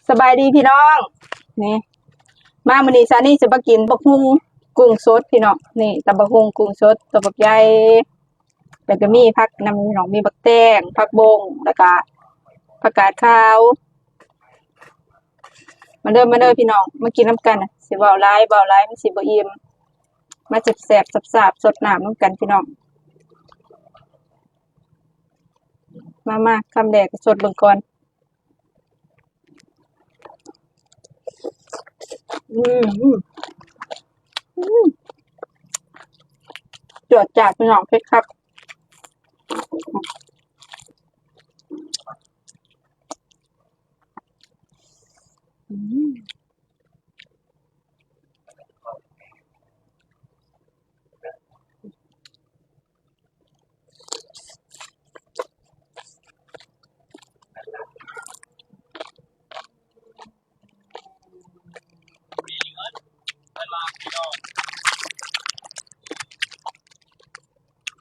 ສະບາຍດີພີ່ນ້ອງ ນີ້ ມາມື້ນີ້ຊານີ້ຈະມາກິນບັກຫຸ່ງກຸ້ງສົດພີ່ນ້ອງ. ນີ້ ຕຳບັກຫຸ່ງກຸ້ງສົດ ຕົວບັກໃຫຍ່ ແລ້ວກໍມີຜັກນຳພີ່ນ້ອງ ມີບັກແຕງ ຜັກບົ້ງ ແລ້ວກໍຜັກກາດຂາວ. ມາເດີ ມາເດີພີ່ນ້ອງ ມາກິນນຳກັນ. ຊິເວົ້າຫຼາຍ ເວົ້າຫຼາຍມັນຊິບໍ່ອີ່ມ. ມາແຊບໆ ຊາບໆ ສົດນ້ຳນຳກັນພີ່ນ້ອງ. ມາໆ ຄຳແລກກໍສົດເບິ່ງກ່ອນ. ອືມ ອືມ ອືມ ຈວດຈາດພີ່ນ້ອງ ເຜັດຄັກ. ອືມ.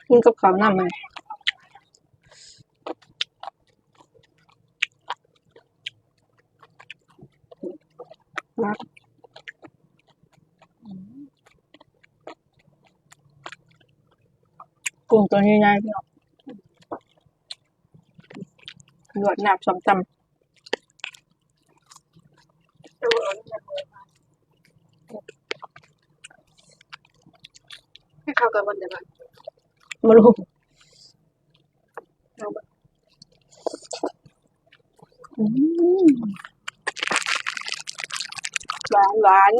ກິນກັບເຂົ້ານຳມັນ ກຸ້ງຕົວໃຫຍ່ໆ ພີ່ນ້ອງ ລວກນ້ຳສົ້ມຕຳ. ໃຫ້ເຂົ້າກັນບໍ່ໄດ້ ບໍ່ຮູ້. ອືມ ຫວານ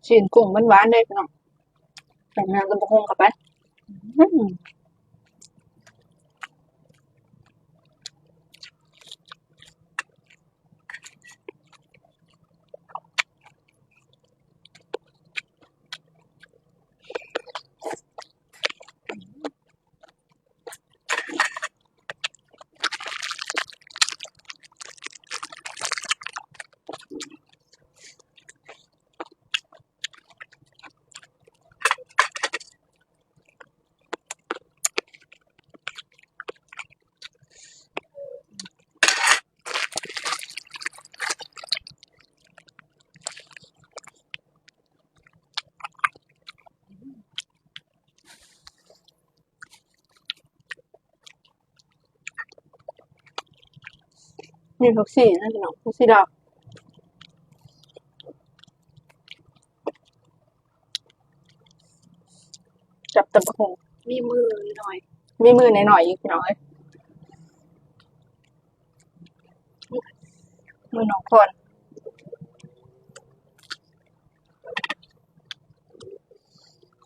ໆ ຊີ້ນກຸ້ງມັນຫວານເດ້ພີ່ນ້ອງ. ແຕ່ງງານກັບບັກຫຸ່ງເຂົ້າໄປ. ອືມ. ມີຜັກຊີນະພີ່ນ້ອງ ຜັກຊີດາວ ກັບຕຳບັກຫຸ່ງ ມີມືໜ້ອຍ ມີມືໜ້ອຍໆ ອີກພີ່ນ້ອງເອີຍ. ມື້ນ້ອງຄອນ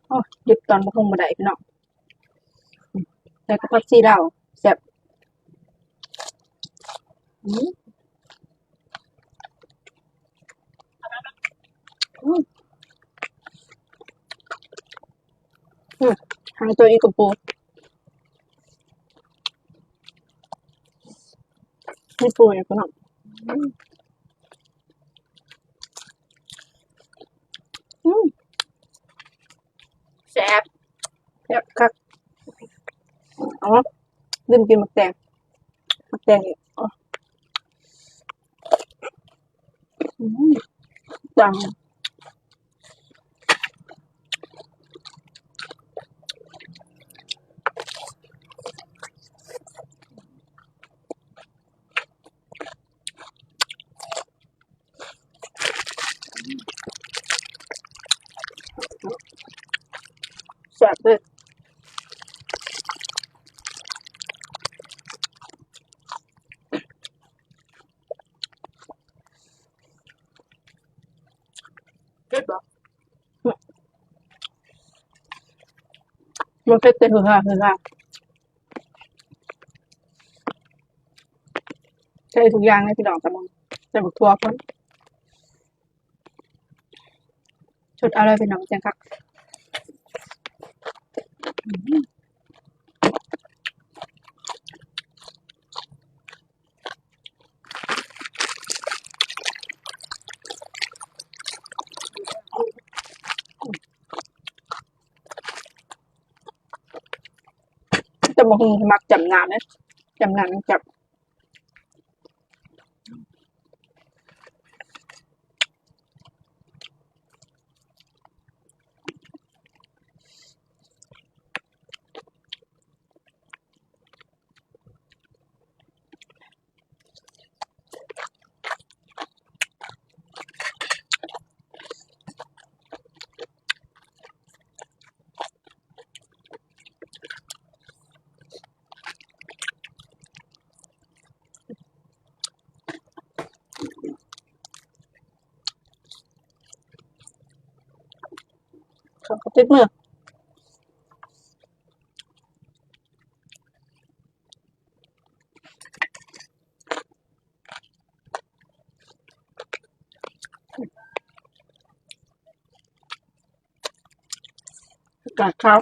ໂອ້ຍ ຢຸດຕອນບັກຫຸ່ງບໍ່ໄດ້ພີ່ນ້ອງ. ໃສ່ກັບຜັກຊີລາວ ແຊບ. ອືມ ອືມ ອືມ ຫາງໂຕອີກກະປູ ມີປູອີກເນາະ. ອືມ ອືມ ແຊບ ແຊບຄັກ. ເອົາ ລືມກິນໝາກແຕງ ໝາກແຕງອີກ. ອືມ ຕຳ ແຊບເລີຍ. ເຜັດບໍ່? ບໍ່ເຜັດ ແຕ່ຮືຮາ ຮືຮາ. ໃສ່ທຸກຢ່າງເລີຍພີ່ນ້ອງ ຕຳບັກຫຸ່ງ ໃສ່ບັກຖົ່ວພ້ອມ. ສົດເອົາເລີຍພີ່ນ້ອງ ຈັ່ງຄັກ. ອືມ ຕຳບັກຫຸ່ງມັກຈ້ຳນ້ຳເດ້ ຈ້ຳນ້ຳມັນແຊບ. ຕິດມື ຜັກກາດຂາວ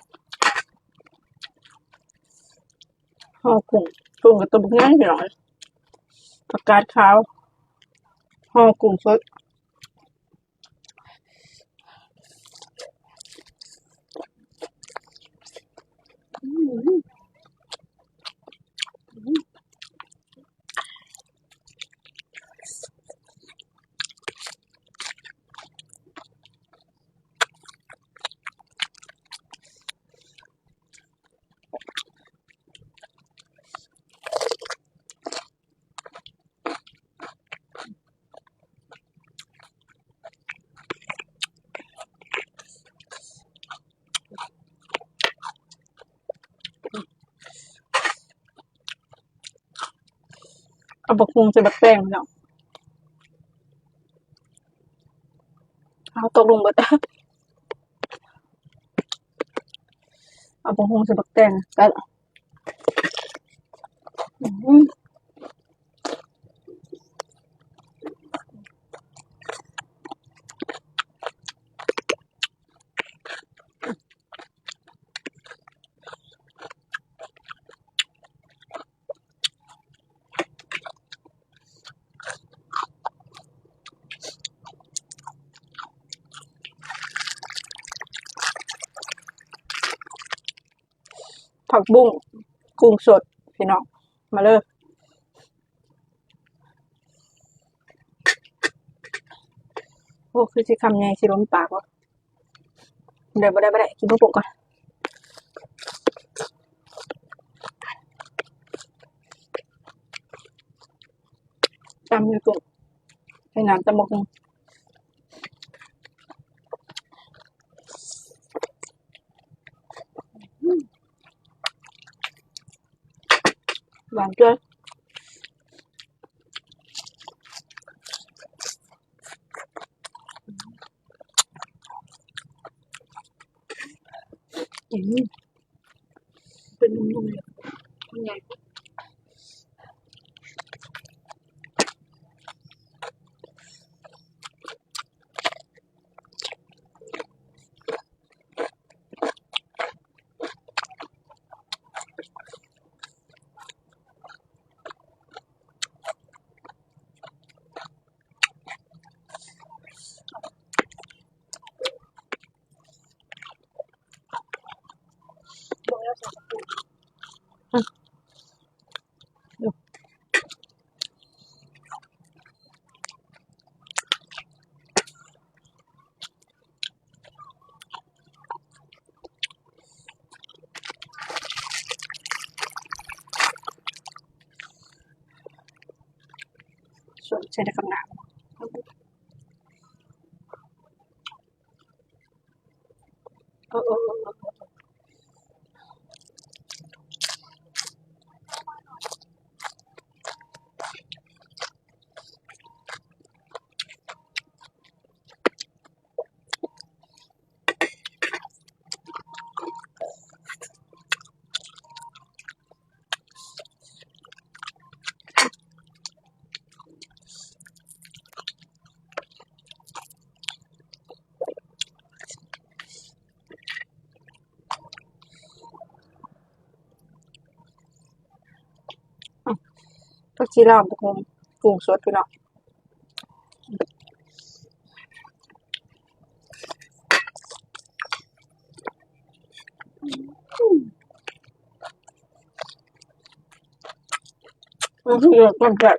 ຫໍ່ກຸ້ງ ກຸ້ງກໍຕົວບັກໃຫຍ່ ພີ່ນ້ອງ. ຜັກກາດຂາວຫໍ່ກຸ້ງສົດ. ເອົາບັກຫຸ່ງໃສ່ບັກແຕງເນາະ ເອົາຕົກລົງເບິດ ເອົາບັກຫຸ່ງໃສ່ບັກແຕງ ຜັກບຸ້ງ ກຸ້ງສົດ ພີ່ນ້ອງ ມາເລີຍ. ໂອ້ ຄືຊິຄຳໃຫຍ່ ຊິລົ້ມປາກວະ. ບໍ່ໄດ້ ບໍ່ໄດ້ ບໍ່ໄດ້ ກິນໝາກໂປ່ງກ່ອນ. ຕຳຢູ່ ກຸ້ງ ໃສ່ນ້ຳຕຳບັກຫຸ່ງ. ຫວານເກີນ. ອືມ ເປັນໜຸ່ມໆ ມັນໃຫຍ່. ຊວນໃສ່ແຕ່ກັບນ້ຳ. ຜັກຊີລາວ ບັກຫຸ່ງ ກຸ້ງສົດ ພີ່ນ້ອງ. ມັນຄືກັນແທ້.